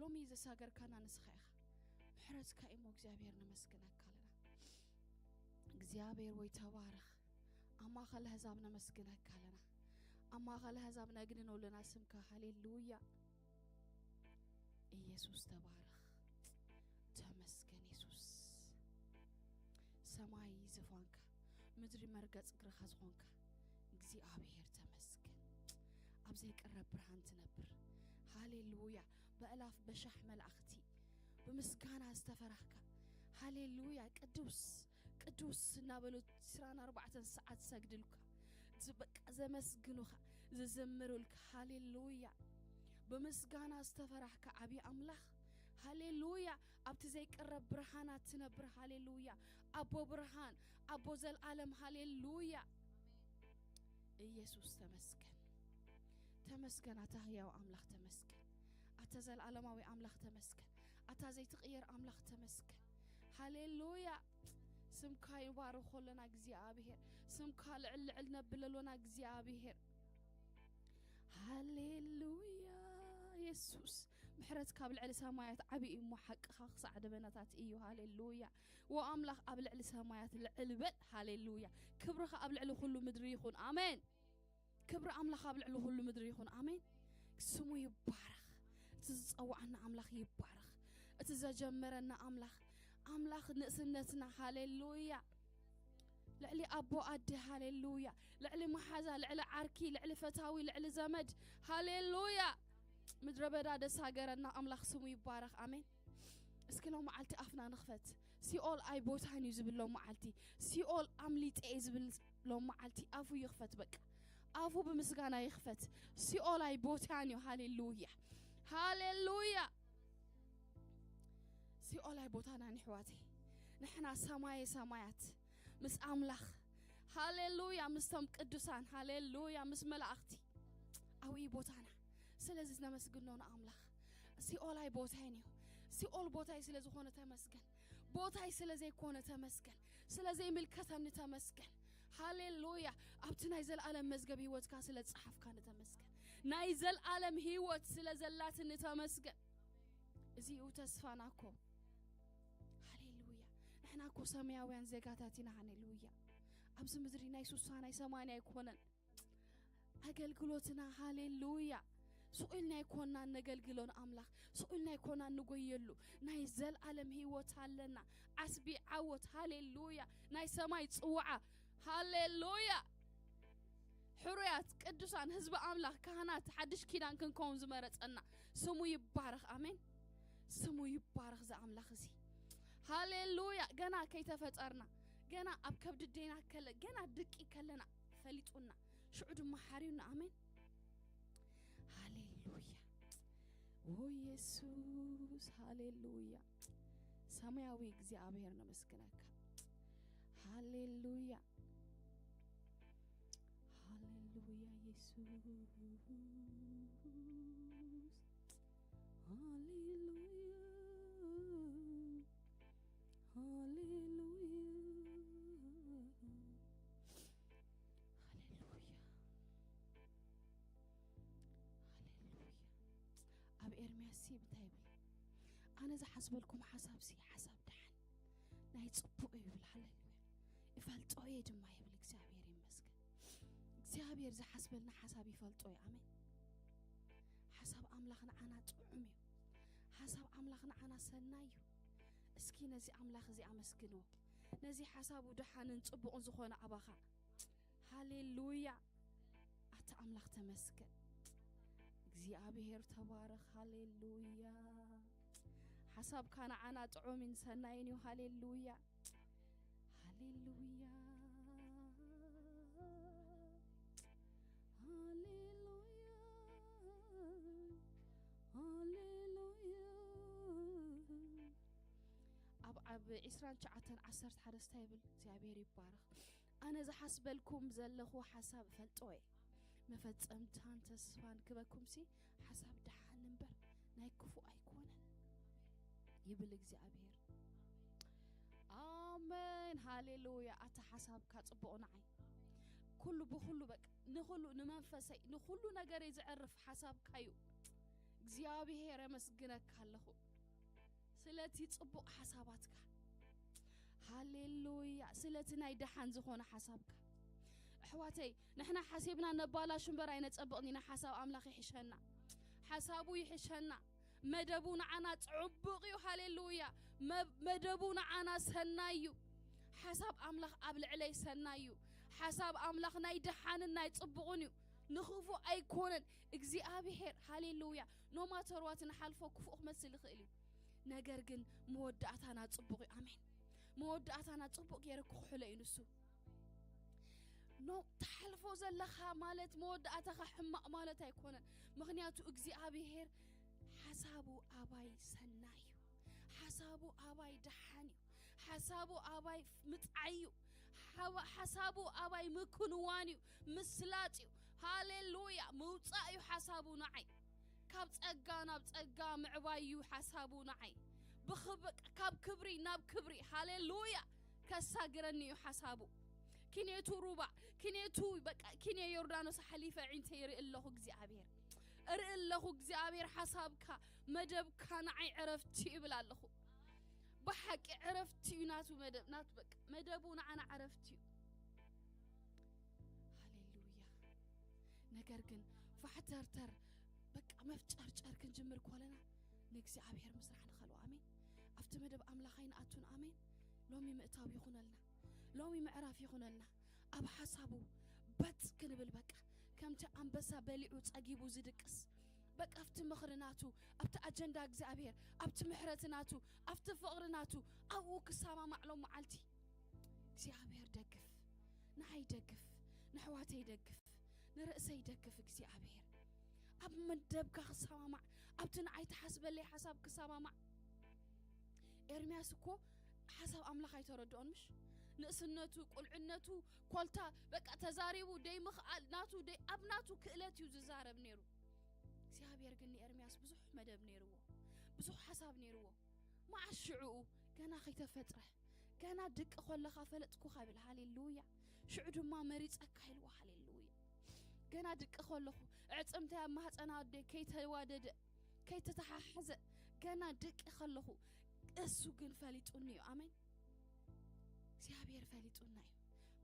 ሎሚ ዘሳገርካና ንስኻ ኢኻ። ምሕረትካ እሞ እግዚኣብሔር ነመስግነካ ኣለና። እግዚኣብሔር ወይ ተባረኽ። ኣብ ማእኸል ኣህዛብ ነመስግነካ ኣለና። ኣብ ማእኸል ኣህዛብ ነግንኖ ኣለና ስምካ። ሃሌሉያ። ኢየሱስ ተባረኽ። ተመስገን የሱስ። ሰማይ ዝፋንካ፣ ምድሪ መርገጽ እግርኻ ዝኾንካ እግዚኣብሔር ተመስገን። ኣብ ዘይቅረብ ብርሃን ትነብር። ሃሌሉያ። በእላፍ በሻሕ መላእኽቲ ብምስጋና ዝተፈራህካ። ሃሌሉያ። ቅዱስ ቅዱስ እናበሉ ዕስራን ኣርባዕተን ሰዓት ዝሰግድልካ፣ ዝ-፣ በቃ ዘመስግኑኻ፣ ዝዝምሩልካ። ሃሌሉያ። ብምስጋና ዝተፈራህካ ዓብዪ ኣምላኽ። ሃሌሉያ። ኣብቲ ዘይቅረብ ብርሃናት ትነብር። ሃሌሉያ። ኣቦ ብርሃን፣ ኣቦ ዘልኣለም። ሃሌሉያ። ኢየሱስ ተመስገን። ተመስገን ኣታ ህያው ኣምላኽ ተመስገን። ኣታ ዘልኣለማዊ ኣምላኽ ተመስገን። ኣታ ዘይትቕየር ኣምላኽ ተመስገን። ሃሌሉያ። ስምካ ይባርኾ ኣለና እግዚኣብሔር። ስምካ ልዕል ልዕል ነብለሎና እግዚኣብሔር። ሃሌሉያ። የሱስ ምሕረትካ ኣብ ልዕሊ ሰማያት ዓቢ እዩ እሞ ሓቅኻ ክሳዕ ደበናታት እዩ። ሃሌሉያ። ወኣምላኽ ኣብ ልዕሊ ሰማያት ልዕል በል። ሃሌሉያ። ክብርኻ ኣብ ልዕሊ ኩሉ ምድሪ ይኹን። ኣሜን። ክብሪ ኣምላኽ ኣብ ልዕሊ ኩሉ ምድሪ ይኹን። ኣሜን። ስሙ ይባረኽ። እቲ ዝጸዋዓና ኣምላኽ ይባረኽ። እቲ ዘጀመረና ኣምላኽ፣ ኣምላኽ ንእስነትና። ሃሌሉያ። ልዕሊ ኣቦ ኣደ። ሃሌሉያ። ልዕሊ መሓዛ፣ ልዕሊ ዓርኪ፣ ልዕሊ ፈታዊ፣ ልዕሊ ዘመድ። ሃሌሉያ። ምድረ በዳ ደስ ሃገረና ኣምላኽ ስሙ ይባረኽ። ኣሜን። እስኪ ሎም መዓልቲ ኣፍና ንኽፈት። ሲኦል ኣይ ቦታን እዩ ዝብል ሎም መዓልቲ። ሲኦል ኣምሊጠ እየ ዝብል ሎም መዓልቲ ኣፉ ይኽፈት። በቃ ኣፉ ብምስጋና ይኽፈት። ሲኦል ኣይ ቦታን እዩ። ሃሌሉያ። ሃሌሉያ። ሲኦል ኣይ ቦታናን ይሕዋተይ። ንሕና ሰማየ ሰማያት ምስ ኣምላኽ። ሃሌሉያ። ምስቶም ቅዱሳን። ሃሌሉያ። ምስ መላእኽቲ። ኣብኡ እዩ ቦታና። ስለዚ ነመስግኖ ንኣምላኽ። ሲኦል ኣይ ቦታይን እዩ። ሲኦል ቦታይ ስለ ዝኾነ ተመስገን። ቦታይ ስለ ዘይኮነ ተመስገን። ስለ ዘይምልከተኒ ተመስገን። ሃሌሉያ። ኣብቲ ናይ ዘልኣለም መዝገብ ህይወትካ ስለ ዝጸሓፍካኒ ተመስገን። ናይ ዘልኣለም ህይወት ስለ ዘላትኒ ተመስገን። እዚ እዩ ተስፋና እኮ። ሃሌሉያ። ንሕና እኮ ሰማያውያን ዜጋታት ኢና። ሃሌሉያ። ኣብዚ ምድሪ ናይ ሱሳ ናይ ሰማንያ ኣይኮነን። ኣገልግሎትና። ሃሌሉያ። ስቕ ኢልና ኣይኮናን ነገልግሎ ንኣምላኽ። ስቕ ኢልና ኣይኮናን ንጎየሉ። ናይ ዘልኣለም ህይወት ኣለና። ዓስቢ ዓወት። ሃሌሉያ። ናይ ሰማይ ጽውዓ። ሃሌሉያ። ሕሩያት፣ ቅዱሳን፣ ህዝቢ ኣምላኽ፣ ካህናት፣ ሓድሽ ኪዳን ክንከውን ዝመረጸና። ስሙ ይባረኽ። ኣሜን። ስሙ ይባረኽ። እዚ ኣምላኽ እዚ። ሃሌሉያ። ገና ከይተፈጠርና፣ ገና ኣብ ከብዲ ዴና ከለ፣ ገና ድቂ ከለና ፈሊጡና፣ ሽዑ ድማ ሓርዩና። ኣሜን። ሃሌሉያ። ኦ የሱስ፣ ሃሌሉያ። ሰማያዊ እግዚኣብሔር ነመስግነካ። ሃሌሉያ። ሃሌሉያ የሱስ። ሃሌሉያ። ሃሌሉያ። ሃሌሉያ። ሃሌሉያ። ኣብ ኤርምያስ ሲ እንታይ ይብል? ኣነ ዝሓስበልኩም ሓሳብ ሲ ሓሳብ ደሓን ናይ ጽቡቕ እዩ ይብል። ሃሌሉያ። ይፈልጦ እየ ድማ ይብል። እግዚኣብሔር ይመስገን። እግዚኣብሔር ዝሓስበልና ሓሳብ ይፈልጦ እዩ። ኣሜን። ሓሳብ ኣምላኽ ንዓና ጥዑም እዩ። ሓሳብ ኣምላኽ ንዓና ሰናይ እዩ። እስኪ ነዚ ኣምላኽ እዚ ኣመስግንዎ። ነዚ ሓሳቡ ደሓንን ጽቡቕን ዝኾነ ኣባኻ። ሃሌሉያ። ኣታ ኣምላኽ ተመስገን። እግዚኣብሔር ተባረኽ። ሃሌሉያ። ሓሳብካ ንዓና ጥዑምን ሰናይን እዩ። ሃሌሉያ። ሃሌሉያ። ሃሌሉያ። ሃሌሉያ። ኣብ፣ ኣብ ዕስራን ትሽዓተን ዓሰርተ ሓደ እንታይ ይብል? እግዚኣብሔር ይባረኽ። ኣነ ዝሓስበልኩም ዘለኹ ሓሳብ እፈልጦ እየ። መፈጸምታን ተስፋን ክበኩም ሲ ሓሳብ ደሓን እምበር ናይ ክፉእ ኣይኮነን ይብል እግዚኣብሔር። ኣሜን። ሃሌሉያ። ኣታ ሓሳብካ ጽቡቕ ንዓይ። ኩሉ ብኹሉ በቃ ንኹሉ ንመንፈሰይ ንኹሉ ነገረይ ዘዕርፍ ሓሳብካ እዩ። እግዚኣብሔር፣ ኣመስግነካ ኣለኹ ስለቲ ጽቡቕ ሓሳባትካ። ሃሌሉያ። ስለቲ ናይ ደሓን ዝኾነ ሓሳብካ። ኣሕዋተይ፣ ንሕና ሓሲብና ነባላሹ እምበር ኣይነጸብቕን ኢና። ሓሳብ ኣምላኽ ይሕሸና። ሓሳቡ ይሕሸና። መደቡ ንዓና ጽቡቕ እዩ። ሃሌሉያ። መ-፣ መደቡ ንዓና ሰናይ እዩ። ሓሳብ ኣምላኽ ኣብ ልዕለይ ሰናይ እዩ። ሓሳብ ኣምላኽ ናይ ደሓንን ናይ ጽቡቕን እዩ። ንኽፉእ ኣይኮነን። እግዚኣብሔር፣ ሃሌሉያ። ኖ ማተር ዋት ንሓልፎ ክፉእ ክመስል ይኽእል እዩ። ነገር ግን መወዳእታና ጽቡቕ እዩ። ኣሜን። መወዳእታና ጽቡቕ ገይሩ ክኽሕሎ እዩ ንሱ። ኖ፣ ትሓልፎ ዘለኻ ማለት መወዳእታኻ ሕማቕ ማለት ኣይኮነን። ምኽንያቱ እግዚኣብሔር ሓሳቡ ኣባይ ሰናይ እዩ። ሓሳቡ ኣባይ ደሓን እዩ። ሓሳቡ ኣባይ ምጥዓይ እዩ። ሓባ-፣ ሓሳቡ ኣባይ ምክንዋን እዩ፣ ምስላጥ እዩ። ሃሌሉያ። ምውጻእ እዩ ሓሳቡ ንዓይ። ካብ ጸጋ ናብ ጸጋ ምዕባይ እዩ ሓሳቡ ንዓይ። ብኽብ-፣ ካብ ክብሪ ናብ ክብሪ፣ ሃሌሉያ፣ ከሳግረኒ እዩ ሓሳቡ። ኪኔቱ ሩባ፣ ኪኔቱ በቃ፣ ኪኔ ዮርዳኖስ ሓሊፈ ዒንተ ይርኢ ኣለኹ እግዚኣብሔር። እርኢ ኣለኹ እግዚኣብሔር ሓሳብካ፣ መደብካ ንዓይ ዕረፍቲ ይብል ኣለኹ። ብሓቂ ዕረፍቲ እዩ ናቱ መደብ፣ ናቱ በቃ፣ መደቡ ንዓና ዕረፍቲ እዩ። ሃሌሉያ። ነገር ግን ፋሕተርተር በቃ መፍጨርጨር ክንጅምር ኮለና ንእግዚኣብሔር ምስራሕ ንኸልኦ። ኣሜን። ኣብቲ መደብ ኣምላኽ ኣይንኣቱን። ኣሜን። ሎሚ ምእታው ይኹነልና። ሎሚ ምዕራፍ ይኹነልና። ኣብ ሓሳቡ በጥ ክንብል በቃ ከምቲ ኣንበሳ በሊዑ ጸጊቡ ዝድቅስ በቃ ኣብቲ ምኽሪ ናቱ፣ ኣብቲ ኣጀንዳ እግዚኣብሔር፣ ኣብቲ ምሕረት ናቱ፣ ኣብቲ ፍቕሪ ናቱ ኣብኡ ክሰማማዕ ሎም መዓልቲ እግዚኣብሔር ደግፍ፣ ንዓይ ደግፍ፣ ንሕዋተይ ደግፍ፣ ንርእሰይ ደግፍ እግዚኣብሔር። ኣብ መደብካ ክሰማማዕ፣ ኣብቲ ንዓይ ትሓስበለይ ሓሳብ ክሰማማዕ። ኤርምያስ እኮ ሓሳብ ኣምላኽ ኣይተረድኦን ምሽ? ንእስነቱ፣ ቁልዕነቱ፣ ኮልታ በቃ ተዛሪቡ ደይምኽኣል ናቱ ደይ-፣ ኣብ ናቱ ክእለት እዩ ዝዛረብ ነይሩ። እግዚኣብሔር ግን ንኤርምያስ ብዙሕ መደብ ነይርዎ፣ ብዙሕ ሓሳብ ነይርዎ። መዓስ ሽዕኡ ገና ከይተፈጥረ፣ ገና ድቂ ኮለኻ ፈለጥኩኻ ይብል። ሃሌሉያ። ሽዑ ድማ መሪጸካ ኢልዎ። ሃሌሉያ። ገና ድቂ ኮለኹ፣ ዕጽምተይ ኣብ ማህጸና ኣደይ ከይተዋደደ፣ ከይተተሓሓዘ፣ ገና ድቂ ከለኹ እሱ ግን ፈሊጡኒ እዩ። ኣሜን። እግዚኣብሔር ፈሊጡና እዩ።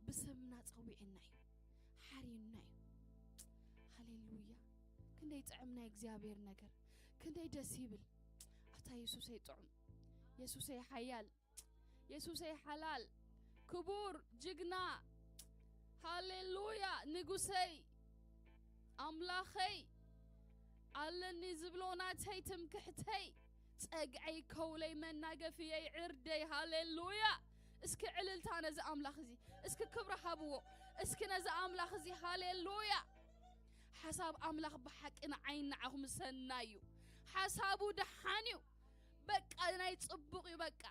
ብስምና ጸዊዕና እዩ። ሓርዩና እዩ። ሃሌሉያ። ክንደይ ጥዕም ናይ እግዚኣብሔር ነገር። ክንደይ ደስ ይብል። ኣታ የሱሰይ ጥዑም። የሱሰይ ሓያል። የሱሰይ ሓላል። ክቡር ጅግና። ሃሌሉያ። ንጉሰይ። ኣምላኸይ። ኣለኒ ዝብሎ ናተይ ትምክሕተይ። ጸግዐይ ከውለይ መናገፍየይ ዕርደይ። ሃሌሉያ። እስኪ ዕልልታ ነዚ ኣምላኽ እዚ። እስኪ ክብሪ ሃብዎ። እስኪ ነዚ ኣምላኽ እዚ። ሃሌሉያ። ሓሳብ ኣምላኽ ብሓቂ ንዓይን ንዓኹም ሰናይ እዩ። ሓሳቡ ደሓን እዩ። በቃ ናይ ጽቡቕ እዩ። በቃ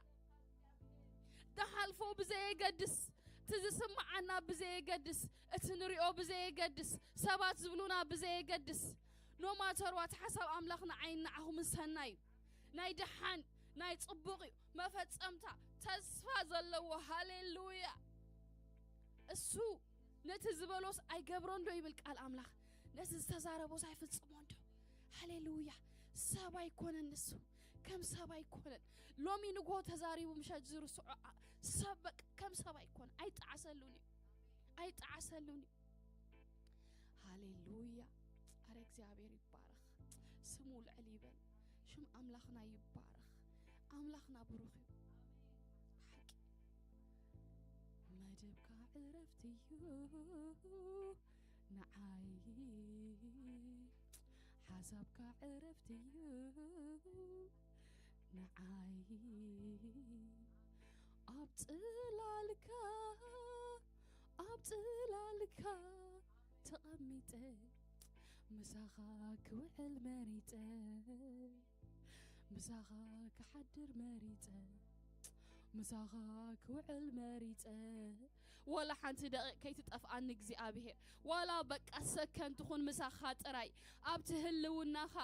ትሓልፎ ብዘየገድስ፣ እቲ ዝስምዓና ብዘየገድስ፣ እቲ ንሪኦ ብዘየገድስ፣ ሰባት ዝብሉና ብዘየገድስ፣ ኖ ማተር ዋት ሓሳብ ኣምላኽ ንዓይን ንዓኹምን ሰናይ እዩ። ናይ ደሓን፣ ናይ ጽቡቕ እዩ። መፈጸምታ፣ ተስፋ ዘለዎ። ሃሌሉያ። እሱ ነቲ ዝበሎስ ኣይገብሮን ዶ ይብል ቃል ኣምላኽ? ነቲ ዝተዛረቦስ ኣይፍጽሞን ዶ? ሃሌሉያ። ሰብ ኣይኮነን ንሱ፣ ከም ሰብ ኣይኮነን። ሎሚ ንግሆ ተዛሪቡ ምሸት ዝርስዖ ኣ-፣ ሰብ በቃ ከም ሰብ ኣይኮነን። ኣይጠዓሰሉን እዩ። ኣይጠዓሰሉን እዩ። ሃሌሉያ። ኣረ እግዚኣብሔር ይባረኽ። ስሙ ልዕል ይበል። ሽም ኣምላኽና ይባረኽ። ኣምላኽና ብሩኽ እዩ። ሓቂ መደብካ ዕረፍቲ እዩ ንዓይ፣ ሓሳብካ ዕረፍቲ እዩ ንዓይ። ኣብ ጽላልካ፣ ኣብ ጽላልካ ተቐሚጠ፣ ምሳኻ ክውዕል መሪጸ፣ ምሳኻ ክሓድር መሪጸ፣ ምሳኻ ክውዕል መሪጸ። ወላ ሓንቲ ደቂቕ ከይትጠፍኣኒ እግዚኣብሔር፣ ዋላ በቃ ሰከንድ ትኹን ምሳኻ ጥራይ፣ ኣብቲ ህልውናኻ፣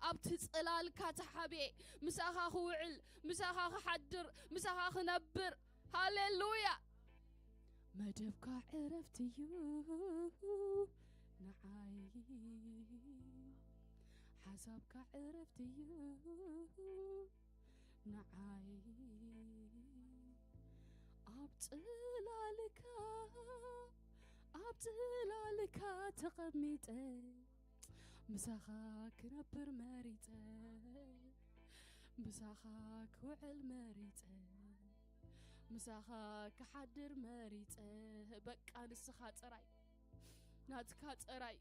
ኣብቲ ጽላልካ ተሓብኤ፣ ምሳኻ ክውዕል፣ ምሳኻ ክሓድር፣ ምሳኻ ክነብር። ሃሌሉያ። መደብካ ዕረፍቲ እዩ ንዓይ፣ ሓሳብካ ዕረፍቲ እዩ ንዓይ። ኣብ ጽላልካ፣ ኣብ ጽላልካ ተቐሚጠ፣ ምሳኻ ክነብር መሪጸ፣ ምሳኻ ክውዕል መሪጸ፣ ምሳኻ ክሓድር መሪጸ። በቃ ንስኻ ጥራይ፣ ናትካ ጥራይ።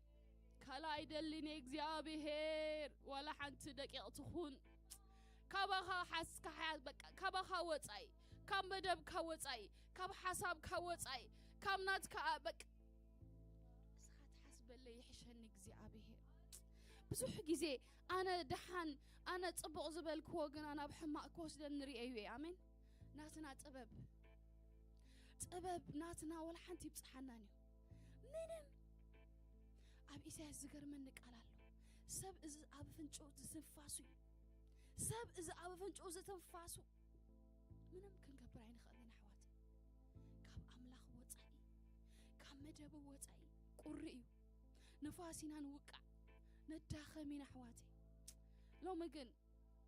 ካልእ ኣይደልን እየ እግዚኣብሔር፣ ዋላ ሓንቲ ደቂቕ ትኹን። ካባኻ ሓስካ ሓ-፣ በቃ ካባኻ ወጻኢ፣ ካብ መደብካ ወጻኢ፣ ካብ ሓሳብካ ወጻኢ፣ ካብ ናትካ በቃ ንስኻ ትሓስበለይ ይሕሸኒ እግዚኣብሔር። ብዙሕ ግዜ ኣነ ደሓን፣ ኣነ ጽቡቕ ዝበልክዎ ግና ናብ ሕማቕ ክወስደኒ ርእየዩ እየ። ኣሜን። ናትና ጥበብ፣ ጥበብ ናትና ወላ ሓንቲ ይብጽሓናን እዩ። ምንም። ኣብ ኢሳያስ ዝገርመኒ ቃል ኣሎ። ሰብ እዚ ኣብ ኣፍንጭኡ ዝትንፋሱ እዩ። ሰብ እዚ ኣብ ኣፍንጭኡ ዝትንፋሱ ምንም ክንገብር ኣይንኽእልን ኣሕዋት። ካብ ኣምላኽ ወጻኢ፣ ካብ መደቡ ወጻኢ ቁሪ እዩ። ንፋስ ኢና ንውቃዕ፣ ነዳኸም ኢና ኣሕዋተይ። ሎሚ ግን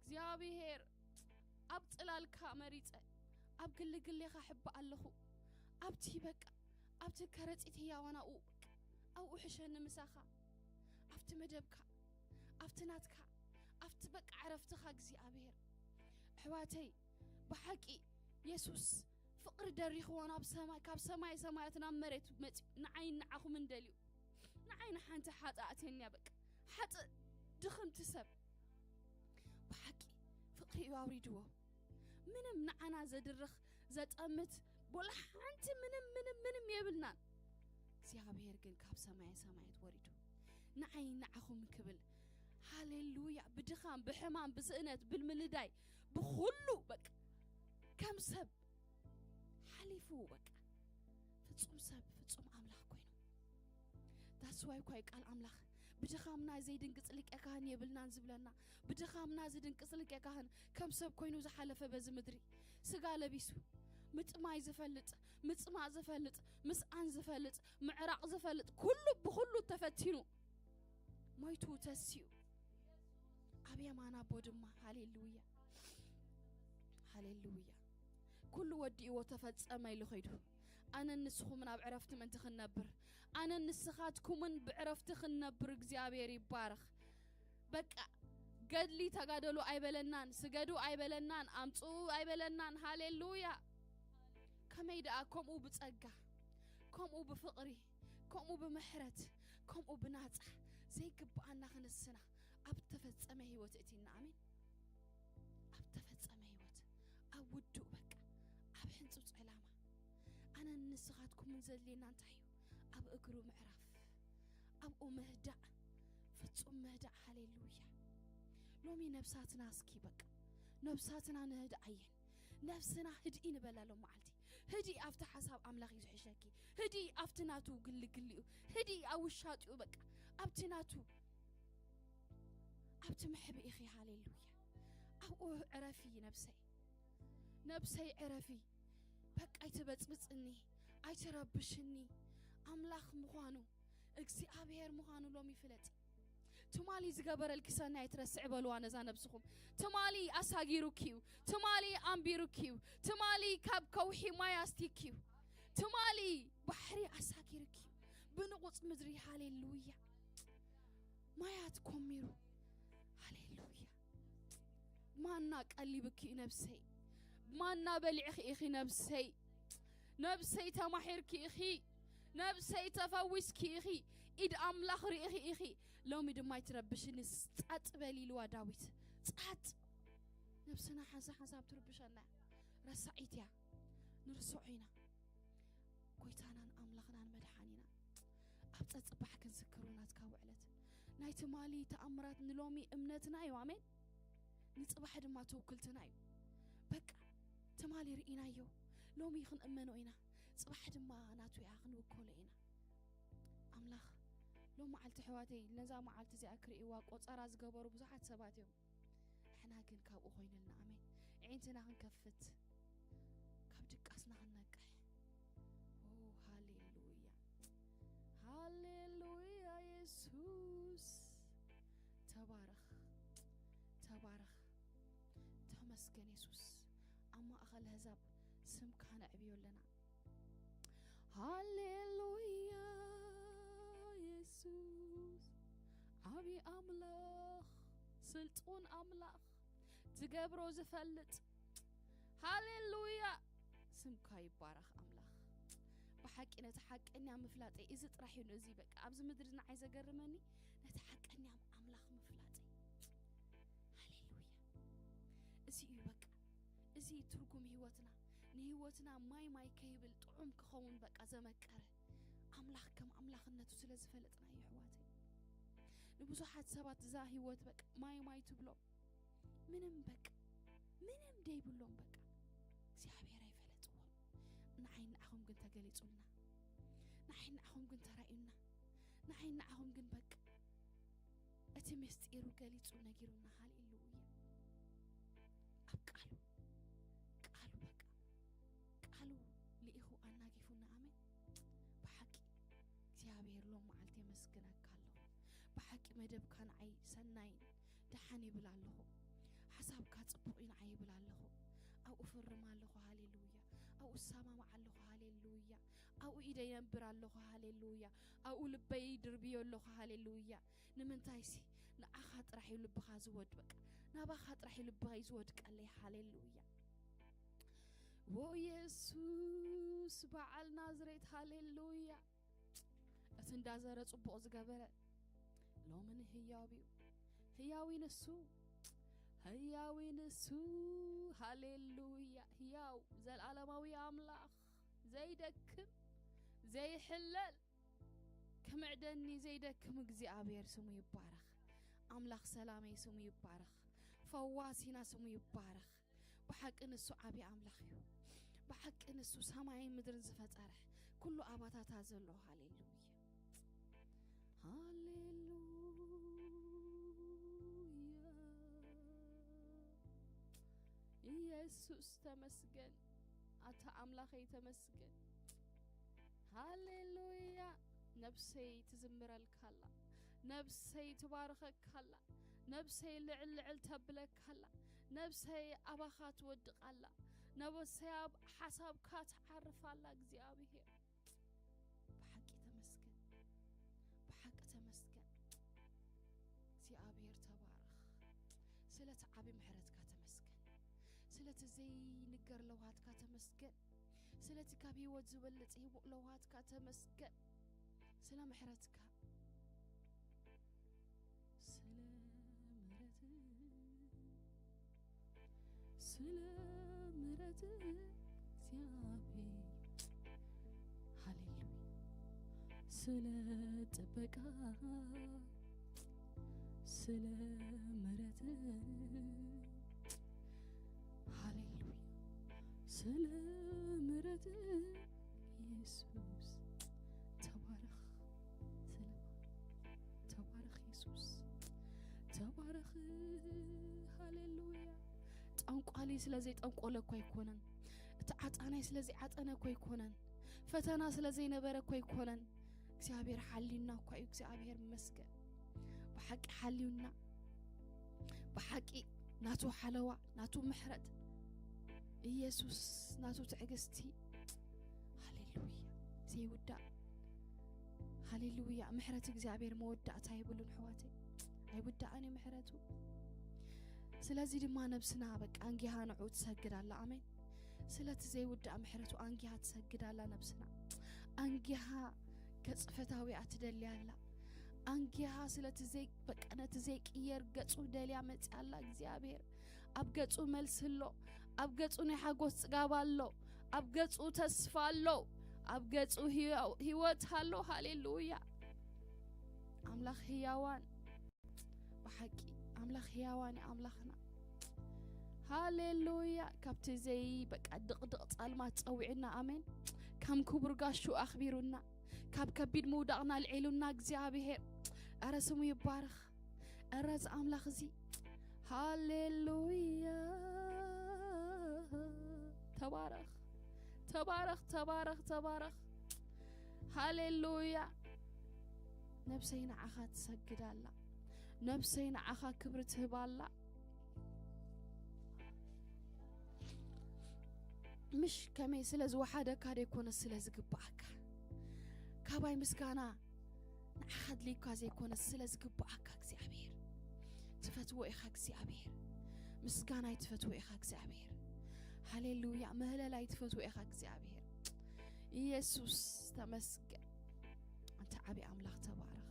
እግዚኣብሔር ኣብ ጽላልካ መሪጸ፣ ኣብ ግልግሌኻ ሕባ ኣለኹ። ኣብቲ በቃ፣ ኣብቲ ከረጺት ህያዋን ኣብኡ፣ ኣብኡ ሕሸኒ ምሳኻ። ኣብቲ መደብካ፣ ኣብቲ ናትካ፣ ኣብቲ በቃ ዕረፍትኻ እግዚኣብሔር። ኣሕዋተይ፣ ብሓቂ የሱስ ፍቕሪ ደሪኽዎ ናብ ሰማይ፣ ካብ ሰማይ ሰማያት ናብ መሬት መጺኡ ንዓይን ንዓኹምን ደልዩ። ንዓይ ንሓንቲ ሓጥኣት እያ በቃ። ሓጥእ ድኽምቲ ሰብ። ብሓቂ ፍቕሪ እዩ ኣውሪድዎ። ምንም ንዓና ዘድርኽ፣ ዘጠምት፣ ቦላ ሓንቲ ምንም፣ ምንም፣ ምንም የብልናን። እግዚኣብሔር ግን ካብ ሰማየ ሰማያት ወሪዱ ንዓይ ንዓኹም ክብል፣ ሃሌሉያ፣ ብድኻም፣ ብሕማም፣ ብስእነት፣ ብምልዳይ፣ ብኹሉ በቃ ከም ሰብ ሓሊፉ በቃ ፍጹም ሰብ፣ ፍጹም ኣምላኽ ኮይኑ። That's why እኳ እዩ ቃል ኣምላኽ ብድኻምና ዘይድንግጽ ሊቀ ካህን የብልናን ዝብለና። ብድኻምና ዝድንግጽ ሊቀ ካህን ከም ሰብ ኮይኑ ዝሓለፈ በዚ ምድሪ። ስጋ ለቢሱ፣ ምጥማይ ዝፈልጥ፣ ምጽማእ ዝፈልጥ፣ ምስኣን ዝፈልጥ፣ ምዕራቕ ዝፈልጥ፣ ኩሉ ብኹሉ ተፈቲኑ፣ ሞይቱ ተሲኡ። ኣብ የማን ኣቦ ድማ፣ ሃሌሉያ፣ ሃሌሉያ፣ ኩሉ ወዲእዎ ተፈጸመ ኢሉ ኸይዱ። ኣነን ንስኹምን ኣብ ዕረፍቲ ምእንቲ ክንነብር፣ ኣነን ንስኻትኩምን ብዕረፍቲ ክንነብር እግዚኣብሔር ይባረኽ። በቃ ገድሊ ተጋደሉ ኣይበለናን፣ ስገዱ ኣይበለናን፣ ኣምጽኡ ኣይበለናን። ሃሌሉያ። ከመይ ደኣ ከምኡ ብጸጋ፣ ከምኡ ብፍቕሪ፣ ከምኡ ብምሕረት፣ ከምኡ ብናጻ ዘይግብኣና ክንስና ኣብ ተፈጸመ ህይወት እቲና። ኣሜን። ኣብ ተፈጸመ ህይወት፣ ኣብ ውዱእ በቃ፣ ኣብ ሕንጹጽ ዕላማ። ኣነን ንስኻትኩምን ዘድልየና እንታይ እዩ? ኣብ እግሩ ምዕራፍ፣ ኣብኡ ምህዳእ፣ ፍጹም ምህዳእ። ሃሌሉያ። ሎሚ ነብሳትና እስኪ በቃ፣ ነብሳትና ንህድኣየን። ነብስና ህድኢ ንበላ ሎም መዓልቲ። ህድኢ ኣብቲ ሓሳብ ኣምላኽ እዩ ዝሕሸኪ። ህድኢ ኣብቲ ናቱ ግልግል እዩ። ህድኢ ኣብ ውሻጢኡ በቃ፣ ኣብቲ ናቱ፣ ኣብቲ መሕብኢኺ። ሃሌሉያ። ኣብኡ ዕረፊ ነብሰይ፣ ነብሰይ ዕረፊ። በቃ ኣይትበጽብጽኒ፣ ኣይትረብሽኒ። ኣምላኽ ምዃኑ፣ እግዚኣብሔር ምዃኑ ሎሚ ፍለጢ። ትማሊ ዝገበረልኪ ሰናይ ትረስዕ በልዋ ነዛ ነብስኹም። ትማሊ ኣሳጊሩኪ እዩ። ትማሊ ኣንቢሩኪ እዩ። ትማሊ ካብ ከውሒ ማይ ኣስቲኪ እዩ። ትማሊ ባሕሪ ኣሳጊሩኪ እዩ። ብንቑጽ ምድሪ፣ ሃሌሉያ፣ ማያት ኮሚሩ። ሃሌሉያ። ማና ቀሊብኪ እዩ ነብሰይ። ማና በሊዕኺ ኢኺ ነብሰይ። ነብሰይ ተማሒርኪ ኢኺ። ነብሰይ ተፈዊስኪ ኢኺ። ኢድ ኣምላኽ ርኢኺ ኢኺ። ሎሚ ድማ ኣይትረብሽኒ፣ ጻጥ በሊ ኢልዋ ዳዊት። ጻጥ። ነብስና ሓንሳ ሓንሳብ ትርብሸና እያ። ረሳዒት እያ። ንርስዖ ኢና። ጎይታናን ኣምላኽናን መድሓኒና ኣብ ጸጽባሕ ክንዝክሮ ናትካ ውዕለት። ናይ ትማሊ ተኣምራት ንሎሚ እምነትና እዩ። ኣሜን። ንጽባሕ ድማ ተውክልትና እዩ። በቃ ትማሊ ርኢናዮ፣ ሎሚ ክንእመኖ ኢና፣ ጽባሕ ድማ ናቱ እያ ክንውከሎ ኢና። ኣምላኽ ሎም መዓልቲ ኣሕዋተይ ነዛ መዓልቲ እዚኣ ክርእይዋ ቆጸራ ዝገበሩ ብዙሓት ሰባት እዮም። ንሕና ግን ካብኡ ኮይኑልና። ኣሜን። ኣዒንትና ክንከፍት፣ ካብ ድቃስና ክንነቅሕ። ኦ ሃሌሉያ፣ ሃሌሉያ። የሱስ ተባረኽ፣ ባረኽ። ተመስገን የሱስ። ኣብ ማእኸል ኣህዛብ ስምካ ነዕብዮ ኣለና። ሃሌሉያ የሱስ፣ ዓቢ ኣምላኽ፣ ስልጡን ኣምላኽ፣ ትገብሮ ዝፈልጥ። ሃሌሉያ፣ ስምካ ይባረኽ ኣምላኽ። ብሓቂ ነቲ ሓቀኛ ምፍላጠይ እዚ ጥራሕ እዩ። እዚ በቃ ኣብዚ ምድሪ ንዓይ ዘገርመኒ ነቲ ሓቀኛ ኣምላኽ ምፍላጠይ። ሃሌሉያ። እዚ እዩ በቃ፣ እዚ እዩ ትርጉም ህይወትና። ንህይወትና ማይ ማይ ከይብል ጥዑም ክኸውን በቃ ዘመቀረ ኣምላኽ ከም ኣምላኽነቱ ስለ ዝፈለጥና እዩ ኣሕዋተይ። ንብዙሓት ሰባት እዛ ህይወት በቃ ማይ ማይ ትብሎም፣ ምንም በቃ ምንም ደይብሎም በቃ እግዚኣብሔር ኣይፈለጥዎም። ንዓይ ንዓኹም ግን ተገሊጹልና፣ ንዓይ ንዓኹም ግን ተራእዩና፣ ንዓይ ንዓኹም ግን በቃ እቲ ምስጢሩ ገሊጹ ነጊሩና። ሃሌሉያ። ኣብ ቃሉ ቃሉ በቃ ቃሉ ልኢኹ ኣናጊፉና። ኣሜን። ብሓቂ እግዚኣብሔር ሎም መዓልቲ የመስግነካ ኣለኹ። ብሓቂ መደብካ ንዓይ ሰናይን ደሓን ይብል ኣለኹ። ሓሳብካ ጽቡቕ እዩ ንዓይ ይብል ኣለኹ። ኣብኡ ፍርም ኣለኹ። ሃሌሉያ። ኣብኡ እሰማማዕ ኣለኹ። ሃሌሉያ። ኣብኡ ኢደይ የንብር ኣለኹ። ሃሌሉያ። ኣብኡ ልበይ ድርብዮ ኣለኹ። ሃሌሉያ። ንምንታይሲ ንዓኻ ጥራሕ እዩ ልብኻ ዝወድ፣ በቃ ናባኻ ጥራሕ እዩ ልብኻ እዩ ዝወድቀለይ። ሃሌሉያ። ዎ የሱስ በዓል ናዝሬት። ሃሌሉያ። እቲ እንዳዘረ ጽቡቕ ዝገበረ ሎምን ህያው እዩ። ህያዊ ንሱ፣ ህያዊ ንሱ። ሃሌሉያ። ህያው ዘልዓለማዊ ኣምላኽ ዘይደክም ዘይሕለል ክምዕደኒ ዘይደክም እግዚኣብሔር ስሙ ይባረኽ። ኣምላኽ ሰላመይ ስሙ ይባረኽ። ፈዋሲና ስሙ ይባረኽ። ብሓቂ ንሱ ዓቢ ኣምላኽ እዩ። ብሓቂ ንሱ ሰማይን ምድርን ዝፈጠረ ኩሉ ኣባታታ ዘሎ። ሃሌሉያ። ሃሌሉያ። ኢየሱስ ተመስገን። ኣታ ኣምላኸይ ተመስገን። ሃሌሉያ። ነብሰይ ትዝምረልካ ኣላ። ነብሰይ ትባርኸካ ኣላ። ነብሰይ ልዕል ልዕል ተብለካ ኣላ። ነብሰይ ኣባኻ ትወድቕ ኣላ። ነብሰይ ኣብ ሓሳብካ ትዓርፍ ኣላ እግዚኣብሔር። ብሓቂ ተመስገን። ብሓቂ ተመስገን። እግዚኣብሔር ተባረኽ። ስለቲ ዓቢ ምሕረትካ ተመስገን። ስለቲ ዘይንገር ለውሃትካ ተመስገን። ስለቲ ካብ ህይወት ዝበልጽ ህቡእ ለውሃትካ ተመስገን። ስለ ምሕረትካ፣ ስለ ምሕረት፣ ስለ ምሕረት እግዚኣብሔር። ሃሌሉያ። ስለ ጥበቃ፣ ስለ ምሕረት። ሃሌሉያ። ስለ ምሕረት የሱስ ተባረኽ። ስለ ተባረኽ የሱስ ተባረኽ። ሃሌሉያ። ጠንቋሊ ስለ ዘይጠንቆለ እኮ ኣይኮነን። እቲ ዓጣናይ ስለ ዘይዓጠነ እኮ ኣይኮነን። ፈተና ስለ ዘይነበረ እኮ ኣይኮነን። እግዚኣብሔር ሓልዩና እኮ እዩ። እግዚኣብሔር ይመስገን። ብሓቂ ሓልዩና። ብሓቂ ናቱ ሓለዋ፣ ናቱ ምሕረት፣ ኢየሱስ ናቱ ትዕግስቲ። ሃሌሉያ። ዘይውዳእ። ሃሌሉያ። ምሕረት እግዚኣብሔር መወዳእታ የብሉን ኣሕዋተይ። ኣይውዳእን እዩ ምሕረቱ። ስለዚ ድማ ነብስና በቃ ኣንጊሃ ንዑ ትሰግድ ኣላ። ኣሜን። ስለቲ ዘይውዳእ ምሕረቱ ኣንጊሃ ትሰግድ ኣላ ነብስና። ኣንጊሃ ገጽ ፈታዊኣ ትደሊ ኣላ። ኣንጊሃ ስለቲ ዘይ-፣ በቃ ነቲ ዘይቅየር ገጹ ደልያ መጽያ ኣላ። እግዚኣብሔር ኣብ ገጹ መልሲ ኣሎ። ኣብ ገጹ ናይ ሓጎስ ጽጋብ ኣሎ። ኣብ ገጹ ተስፋ ኣሎ። ኣብ ገጹ ህያው-፣ ህይወት ኣሎ። ሃሌሉያ። ኣምላኽ ህያዋን፣ ብሓቂ ኣምላኽ ህያዋን እዩ ኣምላኽና። ሃሌሉያ። ካብቲ ዘይ-፣ በቃ ድቕድቕ ጸልማት ጸዊዑና። ኣሜን። ከም ክቡር ጋሹ ኣኽቢሩና፣ ካብ ከቢድ ምውዳቕና ኣልዒሉና እግዚኣብሔር። ኣረ ስሙ ይባረኽ። ኣረ እዚ ኣምላኽ እዚ። ሃሌሉያ። ተባረኽ፣ ተባረኽ፣ ተባረኽ፣ ተባረኽ። ሃሌሉያ። ነብሰይ ንዓኻ ትሰግድ ኣላ። ነብሰይ ንዓኻ ክብሪ ትህብ ኣላ። ምሽ ከመይ ስለ ዝወሓደካ ዘይኮነ ስለ ዝግባኣካ፣ ካባይ ምስጋና ንዓኻ ኣድልዩካ ዘይኮነ ስለ ዝግባኣካ እግዚኣብሔር ትፈትዎ ኢኻ። እግዚኣብሔር ምስጋናይ ትፈትዎ ኢኻ። እግዚኣብሔር ሃሌሉያ ምህለላይ ትፈትዎ ኢኻ። እግዚኣብሔር ኢየሱስ ተመስገን። ኣንተ ዓቢ ኣምላኽ ተባረኽ።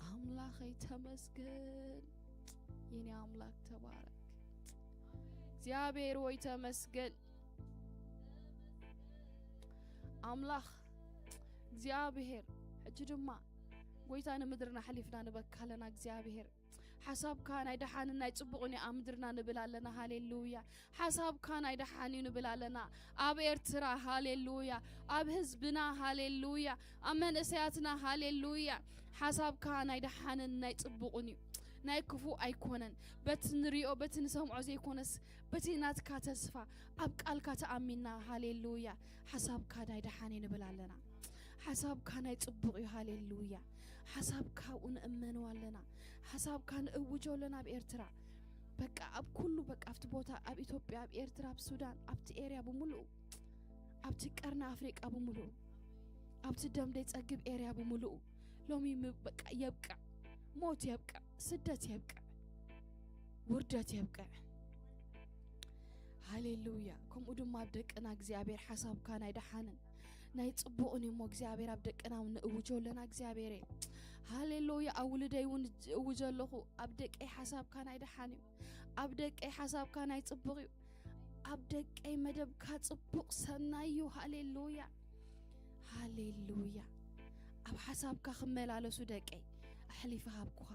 ኣምላኸይ ተመስገን። የኔ ኣምላክ ተባረክ። እግዚኣብሔር ወይ ተመስገን። ኣምላኽ እግዚኣብሔር ሕጂ ድማ ጎይታ ንምድርና ሓሊፍና ንበካ ኣለና። እግዚኣብሔር ሓሳብካ ናይ ደሓንን ናይ ጽቡቕን እዩ ኣብ ምድርና ንብል ኣለና። ሃሌሉያ። ሓሳብካ ናይ ደሓን እዩ ንብል ኣለና። ኣብ ኤርትራ ሃሌሉያ፣ ኣብ ህዝብና ሃሌሉያ፣ ኣብ መንእሰያትና ሃሌሉያ። ሓሳብካ ናይ ደሓንን ናይ ጽቡቕን እዩ፣ ናይ ክፉ ኣይኮነን። በቲ ንሪኦ በቲ ንሰምዖ ዘይኮነስ በቲ ናትካ ተስፋ ኣብ ቃልካ ተኣሚንና ሃሌሉያ። ሓሳብካ ናይ ደሓን እዩ ንብል ኣለና። ሓሳብካ ናይ ጽቡቕ እዩ። ሃሌሉያ። ሓሳብካ ኣብኡ ንእመነው ኣለና። ሓሳብካ ንእውጆ ኣለና ኣብ ኤርትራ። በቃ ኣብ ኩሉ በቃ ኣብቲ ቦታ ኣብ ኢትዮጵያ ኣብ ኤርትራ ኣብ ሱዳን ኣብቲ ኤርያ ብምሉኡ ኣብቲ ቀርኒ ኣፍሪቃ ብምሉኡ ኣብቲ ደም ደይ ጸግብ ኤርያ ብምሉኡ ሎሚ ም- በቃ የብቅዕ። ሞት የብቅዕ። ስደት የብቅዕ። ውርደት የብቅዕ። ሃሌሉያ። ከምኡ ድማ ኣብ ደቅና እግዚኣብሔር ሓሳብካ ናይ ደሓንን ናይ ጽቡቕን እሞ እግዚኣብሔር ኣብ ደቅና እውን ንእውጆ ኣለና። እግዚኣብሔር ሃሌሉያ። ኣብ ውልደይ እውን እውጆ ኣለኹ። ኣብ ደቀይ ሓሳብካ ናይ ደሓን እዩ። ኣብ ደቀይ ሓሳብካ ናይ ጽቡቕ እዩ። ኣብ ደቀይ መደብካ ጽቡቕ ሰናይ እዩ። ሃሌሉያ። ሃሌሉያ። ኣብ ሓሳብካ ክመላለሱ ደቀይ ኣሕሊፈ ሃብኩኻ።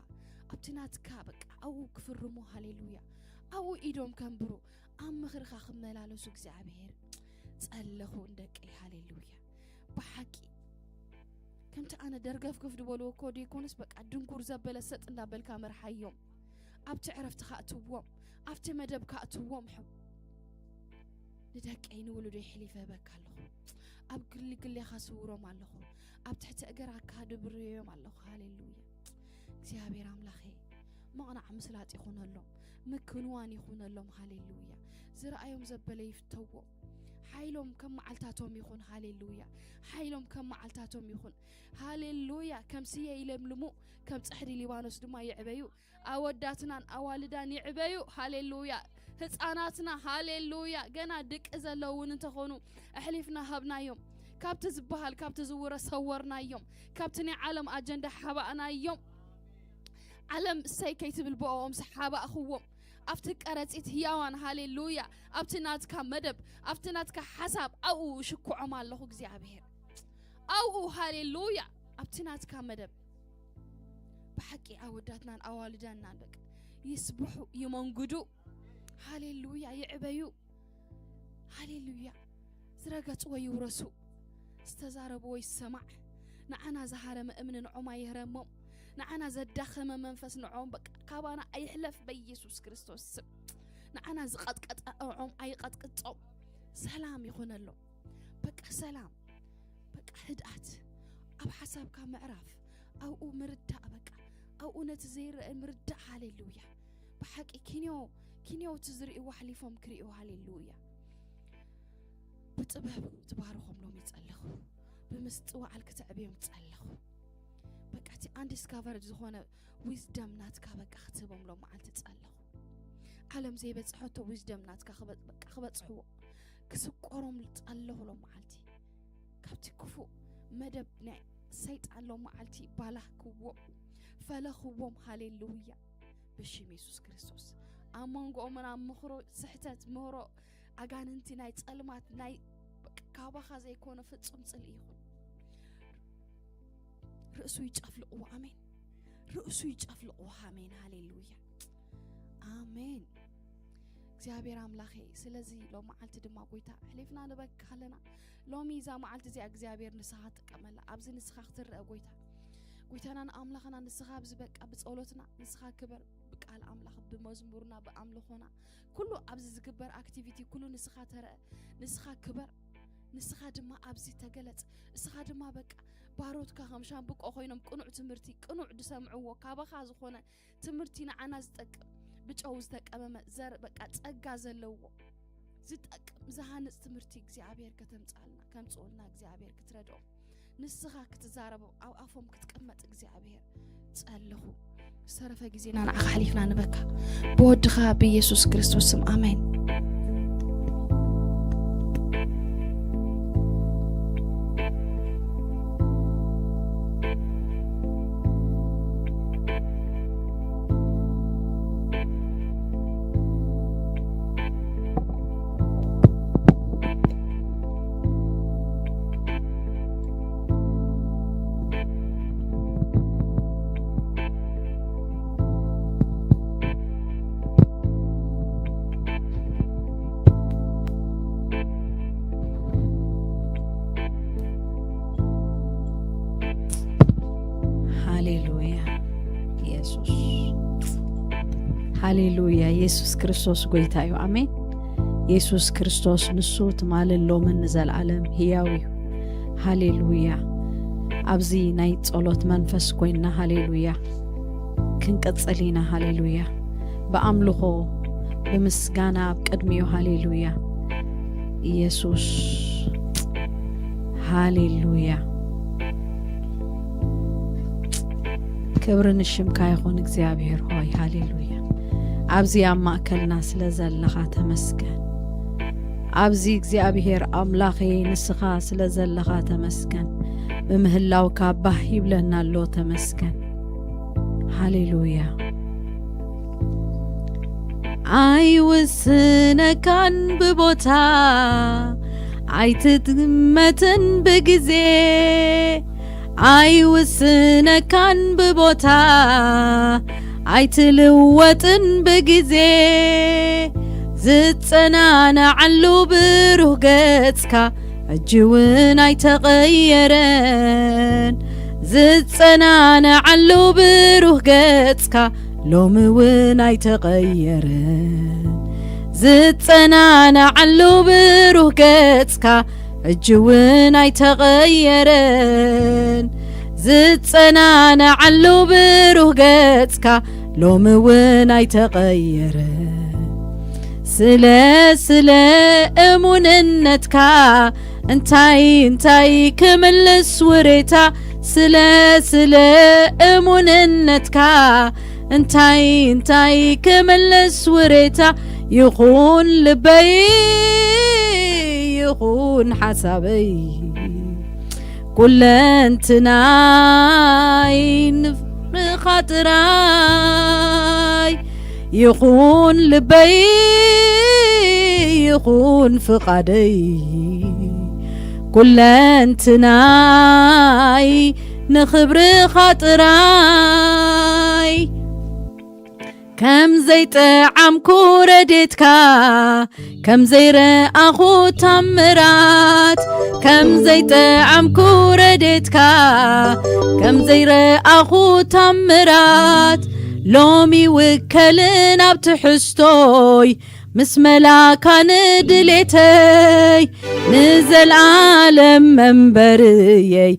ኣብቲ ናትካ በቃ ኣብኡ ክፍርሙ። ሃሌሉያ። ኣብኡ ኢዶም ከንብሩ ኣብ ምኽርኻ ክመላለሱ እግዚኣብሔር ጸለኹ ንደቀይ። ሃሌሉያ። ብሓቂ ከምቲ ኣነ ደርገፍገፍ ዝበልዎ እኮ ደይኮነስ በቃ ድንጉር ዘበለ ሰጥ እንዳበልካ መርሓዮም። ኣብቲ ዕረፍትኻ እትዎም ኣብቲ መደብካ እትዎም ሕም ንደቀይ ንውሉዶ ይሕሊፈ ህበካ ኣለኹ። ኣብ ግሊ ግሌኻ ስውሮም ኣለኹ። ኣብ ትሕቲ እገራካ ድብርዮም ኣለኹ። ሃሌሉያ። እግዚኣብሔር ኣምላኸ መቕናዕ ምስላጥ ይኹነሎም፣ ምክንዋን ይኹነሎም። ሃሌሉያ። ዝረኣዮም ዘበለ ይፍተዎም። ሓይሎም ከም መዓልታቶም ይኹን። ሃሌሉያ። ሓይሎም ከም መዓልታቶም ይኹን። ሃሌሉያ። ከም ስየ ይለምልሙ፣ ከም ጸሕዲ ሊባኖስ ድማ ይዕበዩ። ኣወዳትናን ኣዋልዳን ይዕበዩ። ሃሌሉያ። ህፃናትና ሃሌሉያ ገና ድቂ ዘለውን እንተኾኑ ኣሕሊፍና ሃብናዮም። ካብቲ ዝበሃል ካብቲ ዝውረ ሰወርናዮም። ካብቲ ናይ ዓለም ኣጀንዳ ሓባእናዮም። ዓለም እሰይ ከይትብል ብኦም ሓባእኽዎም። ኣብቲ ቀረፂት ህያዋን ሃሌሉያ ኣብቲ ናትካ መደብ ኣብቲ ናትካ ሓሳብ ኣብኡ ሽኩዖም ኣለኹ እግዚኣብሔር ኣብኡ ሃሌሉያ ኣብቲ ናትካ መደብ ብሓቂ ኣወዳትናን ኣዋልዳናን በቃ ይስብሑ ይመንግዱ። ሃሌሉያ ይዕበዩ። ሃሌሉያ ዝረገጽዎ ይውረሱ። ዝተዛረብዎ ይሰማዕ። ንዓና ዝሃረመ እምኒ ንዖም ኣይህረሞም። ንዓና ዘዳኸመ መንፈስ ንዖም በቃ ካባና ኣይሕለፍ በኢየሱስ ክርስቶስ ስም። ንዓና ዝቐጥቀጠ ንዖም ኣይቐጥቅጦም። ሰላም ይኹነሎም። በቃ ሰላም በቃ ህድኣት ኣብ ሓሳብካ ምዕራፍ ኣብኡ ምርዳእ በቃ ኣብኡ ነቲ ዘይረአ ምርዳእ ሃሌሉያ ብሓቂ ኪንዮ ኪንዮ እቲ ዝርእይዎ ሓሊፎም ክርእዩ ሃሌሉያ ብጥበብ ትባርኾም ሎም ይጸለኹ ብምስጥዋዓል ክትዕብዮም ጸለኹ በቃ እቲ ኣንዲስካቨርድ ዝኾነ ዊዝደም ናትካ በቃ ክትህቦም ሎም መዓልቲ ጸለኹ ዓለም ዘይበጽሐቶ ዊዝደም ናትካ ክበጽሕዎ ክስቆሮም ጸለኹ ሎም መዓልቲ ካብቲ ክፉእ መደብ ናይ ሰይጣን ሎም መዓልቲ ባላኽክዎም ፈለኽዎም ሃሌሉያ ብሽም የሱስ ክርስቶስ ኣብ መንጎኦምን ኣብ ምኽሮ ስሕተት ምህሮ ኣጋንንቲ ናይ ጸልማት ናይ ካባኻ ዘይኮነ ፍጹም ጽልኢ ይኹን ርእሱ ይጨፍልቕዎ ኣሜን ርእሱ ይጨፍልቕዎ ኣሜን ሃሌሉያ ኣሜን እግዚኣብሔር ኣምላኸ ስለዚ ሎም መዓልቲ ድማ ጎይታ ኣሕሊፍና ንበካ ኣለና ሎሚ እዛ መዓልቲ እዚኣ እግዚኣብሔር ንስኻ ትጥቀመላ ኣብዚ ንስኻ ክትረአ ጎይታ ጎይታናን ኣምላኽና ንስኻ ኣብዚ በቃ ብጸሎትና ንስኻ ክበር ብቃል ኣምላኽ ብመዝሙርና ብኣምልኾና ኩሉ ኣብዚ ዝግበር ኣክቲቪቲ ኩሉ ንስኻ ተረአ ንስኻ ክበር ንስኻ ድማ ኣብዚ ተገለጽ እስኻ ድማ በቃ ባሮትካ ከም ሻምብቆ ኮይኖም ቅኑዕ ትምህርቲ ቅኑዕ ዝሰምዕዎ ካባኻ ዝኾነ ትምህርቲ ንዓና ዝጠቅም ብጨው ዝተቀመመ ዘር በቃ ጸጋ ዘለዎ ዝጠቅም ዝሃንጽ ትምህርቲ እግዚኣብሔር ከተምጻልና ከምጽኡልና እግዚኣብሔር ክትረድኦ ንስኻ ክትዛረቦም ኣብ ኣፎም ክትቅመጥ እግዚኣብሔር ጸልኹ። ዝተረፈ ግዜና ንዓኻ ሓሊፍና ንበካ ብወድኻ ብኢየሱስ ክርስቶስ ስም ኣሜን። ሃሌሉያ። ኢየሱስ። ሃሌሉያ። ኢየሱስ ክርስቶስ ጎይታ እዩ። ኣሜን። ኢየሱስ ክርስቶስ ንሱ ትማልን ሎምን ንዘለኣለም ህያው እዩ። ሃሌሉያ። ኣብዚ ናይ ጸሎት መንፈስ ኮይንና፣ ሃሌሉያ፣ ክንቅጽል ኢና። ሃሌሉያ። ብኣምልኾ፣ ብምስጋና ኣብ ቅድሚኡ፣ ሃሌሉያ። ኢየሱስ። ሃሌሉያ። ክብሪ ንሽምካ ይኹን እግዚኣብሔር ሆይ፣ ሃሌሉያ። ኣብዚ ኣብ ማእከልና ስለ ዘለኻ ተመስገን። ኣብዚ እግዚኣብሔር ኣምላኸይ ንስኻ ስለ ዘለኻ ተመስገን። ብምህላውካ ባህ ይብለና ኣሎ፣ ተመስገን። ሃሌሉያ። ኣይውስነካን ብቦታ፣ ኣይትግመትን ብግዜ፣ ኣይውስነካን ብቦታ፣ ኣይትልወጥን ብግዜ። ዝጸናናዓሉ ብሩህ ገጽካ ሕጂ እውን ኣይተቐየረን። ዝጸናናዓሉ ብሩህ ገጽካ ሎሚ እውን ኣይተቐየረን። ዝጸናናዓሉ ብሩህ ገጽካ ሕጂ እውን ኣይተቐየረን። ዝጸናናዓሉ ብሩህ ገጽካ ሎሚ እውን ኣይተቐየረን። ስለ፣ ስለ እሙንነትካ እንታይ፣ እንታይ ክምልስ ውሬታ? ስለ፣ ስለ እሙንነትካ እንታይ፣ እንታይ ክምልስ ውሬታ? ይኹን ልበይ፣ ይኹን ሓሳበይ፣ ኩለንትናይ ንፍርኻ ጥራይ። ይኹን ልበይ፣ ይኹን ፍቓደይ፣ ኩለንትናይ ንኽብርኻ ጥራይ። ከም ዘይጠዓምኩ ረዴትካ፣ ከም ዘይረኣኹ ታምራት፣ ከም ዘይጠዓምኩ ረዴትካ፣ ከም ዘይረኣኹ ታምራት፣ ሎሚ ውከልን ኣብ ትሕዝቶይ፣ ምስ መላካ ንድሌተይ፣ ንዘልኣለም መንበርየይ፣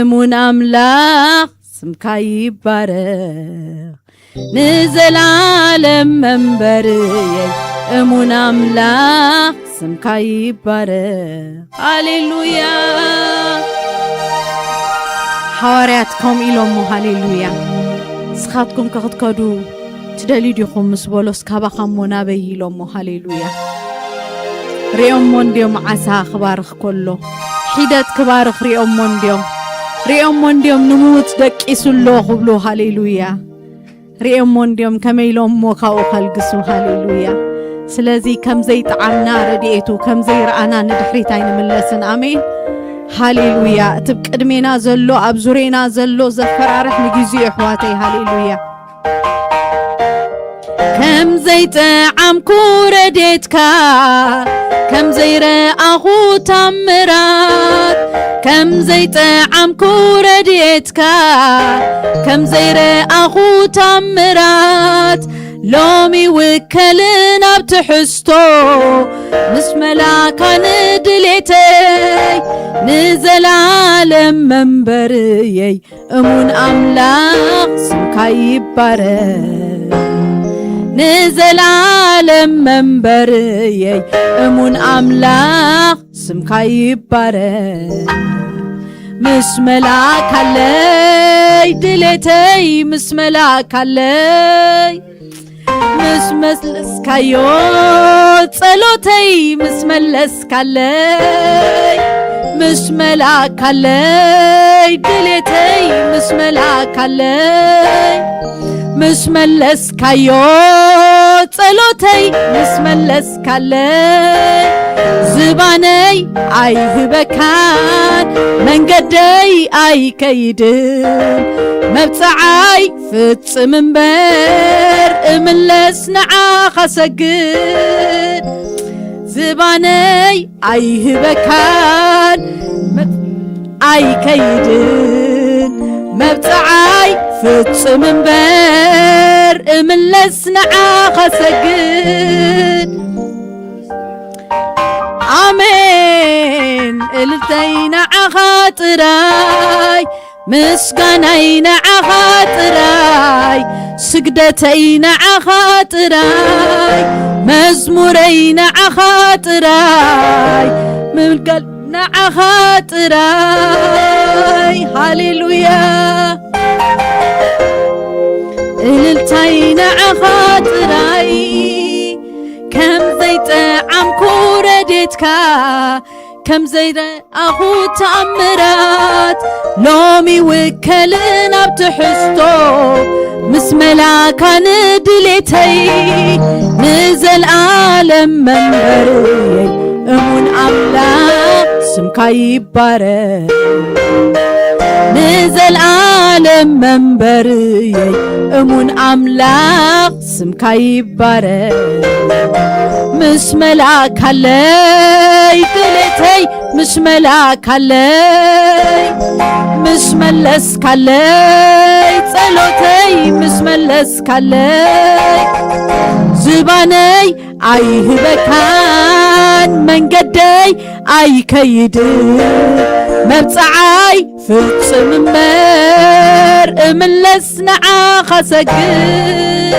እሙን ኣምላኽ ስምካ ይባረኽ። ንዘላለም መንበርየይ እሙን ኣምላኽ ስምካ ይባረኽ። ሃሌሉያ። ሃዋርያት ከምኡ ኢሎሞ፣ ሃሌሉያ። ንስኻትኩም ከ ክትከዱ ትደልዩ ዲኹም ምስ በሎስ፣ ካባኻ እሞ ናበይ ኢሎሞ፣ ሃሌሉያ። ሪኦሞ እንድዮም ዓሳ ክባርኽ ከሎ፣ ሒደት ክባርኽ ሪኦሞ እንድዮም፣ ሪኦሞ እንድዮም ንምዉት ደቂሱ ኣሎ ክብሉ፣ ሃሌሉያ። ሪኦሞ እንድዮም ከመይ ኢሎሞ ካብኡ ከልግሱ፣ ሃሌሉያ። ስለዚ ከም ዘይጠዓምና ረድኤቱ፣ ከም ዘይረኣና ንድሕሪት ኣይንምለስን። ኣሜን፣ ሃሌሉያ። እቲ ብ ቅድሜና ዘሎ፣ ኣብ ዙሬና ዘሎ ዘፈራርሕ ንግዜኡ፣ ኣሕዋተይ፣ ሃሌሉያ። ከም ዘይጠዓምኩ ረዴትካ፣ ከም ዘይረኣኹ ታምራት፣ ከም ዘይጠዓምኩ ረዴትካ፣ ከም ዘይረኣኹ ታምራት፣ ሎሚ ውከልን ኣብ ትሕዝቶ፣ ምስ መላካ ንድሌተይ፣ ንዘላለም መንበርየይ፣ እሙን ኣምላኽ ስምካ ይባረኽ። ንዘላለም መንበርየይ እሙን ኣምላኽ ስምካ ይባረክ። ምስ መላእካለይ ድሌተይ ምስ መላእካለይ ምስ መለስካዮ ጸሎተይ ምስ መለስካለይ ምስ መላእካለይ ድሌተይ ምስ መላእካለይ ምስ መለስካዮ ጸሎተይ ምስ መለስካለይ ዝባነይ ኣይህበካን መንገደይ ኣይከይድን መብጽዓይ ፍጽም እምበር እምለስ ንዓኻ ሰግድ ዝባነይ ኣይህበካን መ- ኣይከይድን መብጽዓይ ፍጽም እምበር እምለስ ንዓኻ ሰግድ ኣሜን እልልተይ ንዓኻ ጥራይ ምስጋናይ ንዓኻ ጥራይ ስግደተይ ንዓኻ ጥራይ መዝሙረይ ንዓኻ ጥራይ ምልጋል ንዓኻ ጥራይ ሃሌሉያ እልልታይ ንዓኻ ጥራይ ከም ዘይጠዓምኩ ረዴትካ ከም ዘይረኣኹ ተኣምራት ሎሚ ውከልን ኣብ ትሕዝቶ ምስ መላካ ንድሌተይ ንዘልኣለም መንበርየይ እሙን ኣምላኽ ስምካ ይባረክ ንዘልኣለም መንበርየይ እሙን ኣምላኽ ስምካ ይባረክ ምስ መላእካለይ ድሌተይ ምስ መላእካለይ ምስ መለስካለይ ጸሎተይ ምስ መለስካለይ ዝባነይ ኣይህበካን መንገደይ ኣይከይድን መብጽዓይ ፍጽም እምበር እምለስ ንዓኻ ሰግድ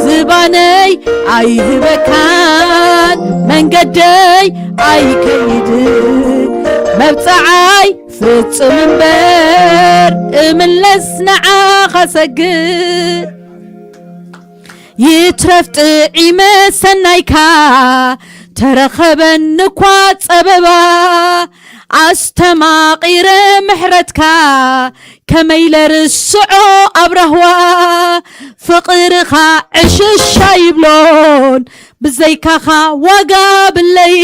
ዝባነይ ኣይህበካን መንገደይ ኣይከይድን መብጽዓይ ፍጽም እምበር እምለስ ንዓኻ ሰግድ ይትረፍ ጥዒመ ሰናይካ ተረኸበኒ እኳ ጸበባ ኣስተማቒረ ምሕረትካ ከመይ ለርስዖ ኣብ ራህዋ ፍቕርኻ ዕሽሽ ኣይብሎን ብዘይካኻ ዋጋ ብለይ